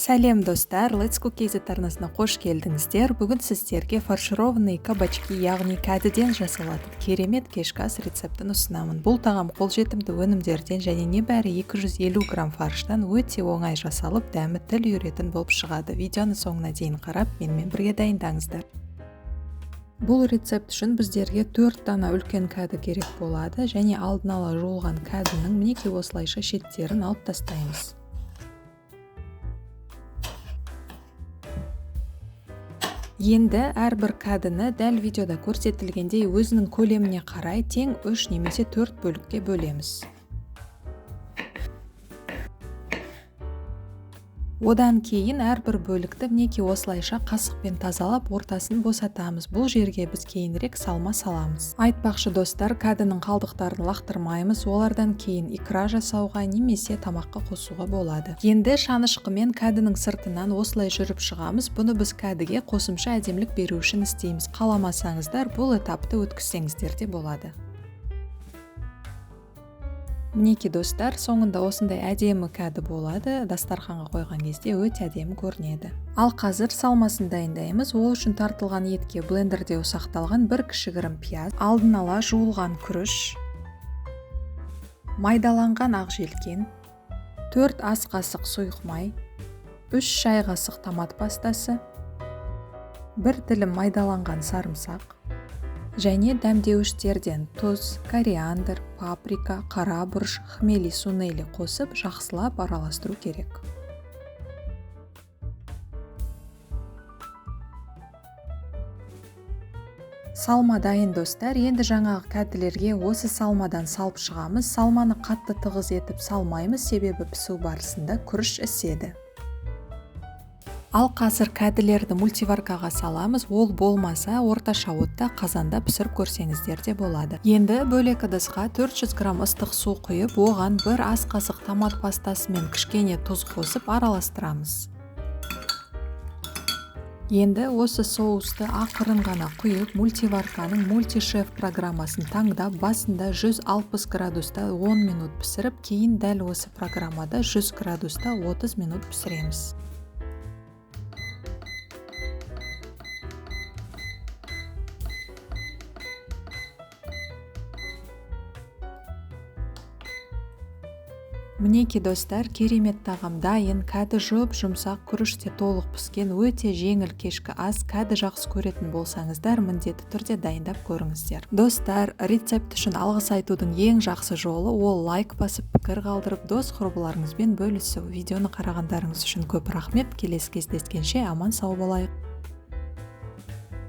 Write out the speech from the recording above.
Сәлем, достар! Let's Cook KZ арнасына қош келдіңіздер. Бүгін сіздерге фаршированные кабачки, яғни кәдіден жасалатын керемет кешкі ас рецептін ұсынамын. Бұл тағам қолжетімді өнімдерден және небәрі 250 грамм фарштан өте оңай жасалып, дәмі тіл үйіретін болып шығады. Видеоны соңына дейін қарап, менімен бірге дайындаңыздар. Бұл рецепт үшін біздерге 4 дана үлкен кәді керек болады және алдын ала жуылған кәдінің мінекей осылайша шеттерін алып тастаймыз. Енді әрбір кәдіні дәл видеода көрсетілгендей өзінің көлеміне қарай тең 3 немесе 4 бөлікке бөлеміз. Одан кейін әрбір бөлікті мінекей осылайша қасықпен тазалап, ортасын босатамыз. Бұл жерге біз кейінірек салма саламыз. Айтпақшы, достар, кәдінің қалдықтарын лақтырмаймыз, олардан кейін икра жасауға немесе тамаққа қосуға болады. Енді шанышқымен кәдінің сыртынан осылай жүріп шығамыз. Бұны біз кәдіге қосымша әдемілік беру үшін істейміз. Қаламасаңыздар, бұл этапты өткізсеңіздер де болады. Мінекей, достар, соңында осындай әдемі кәді болады. Дастарханға қойған кезде өте әдемі көрінеді. Ал қазір салмасын дайындаймыз. Ол үшін тартылған етке блендерде ұсақталған бір кішігірім пияз, алдын ала жуылған күріш, майдаланған ақ желкен, 4 ас қасық сұйық май, 3 шай қасық томат пастасы, 1 тілім майдаланған сарымсақ және дәмдеуіштерден тұз, кориандр, паприка, қара бұрыш, хмели сунели қосып, жақсылап араластыру керек. Салма дайын, достар. Енді жаңағы кәділерге осы салмадан салып шығамыз. Салманы қатты тығыз етіп салмаймыз, себебі пісу барысында күріш іседі. Ал қазір кәділерді мультиваркаға саламыз. Ол болмаса, орташа отта қазанда пісіріп көрсеңіздер де болады. Енді бөлек ыдысқа 400 грамм ыстық су құйып, оған 1 ас қасық томат пастасы мен кішкене тұз қосып араластырамыз. Енді осы соусты ақырын ғана құйып, мультиварканың мультишеф программасын таңдап, басында 160 градуста 10 минут пісіріп, кейін дәл осы программада 100 градуста 30 минут пісіреміз. Мінекей, достар, керемет тағам дайын. Кәді жұп жұмсақ, күріш те толық піскен, өте жеңіл кешкі ас. Кәді жақсы көретін болсаңыздар, міндетті түрде дайындап көріңіздер. Достар, рецепт үшін алғыс айтудың ең жақсы жолы ол лайк басып, пікір қалдырып, дос құрбыларыңызбен бөлісу. Видеоны қарағандарыңыз үшін көп рахмет. Келесі кездескенше аман сау болайық.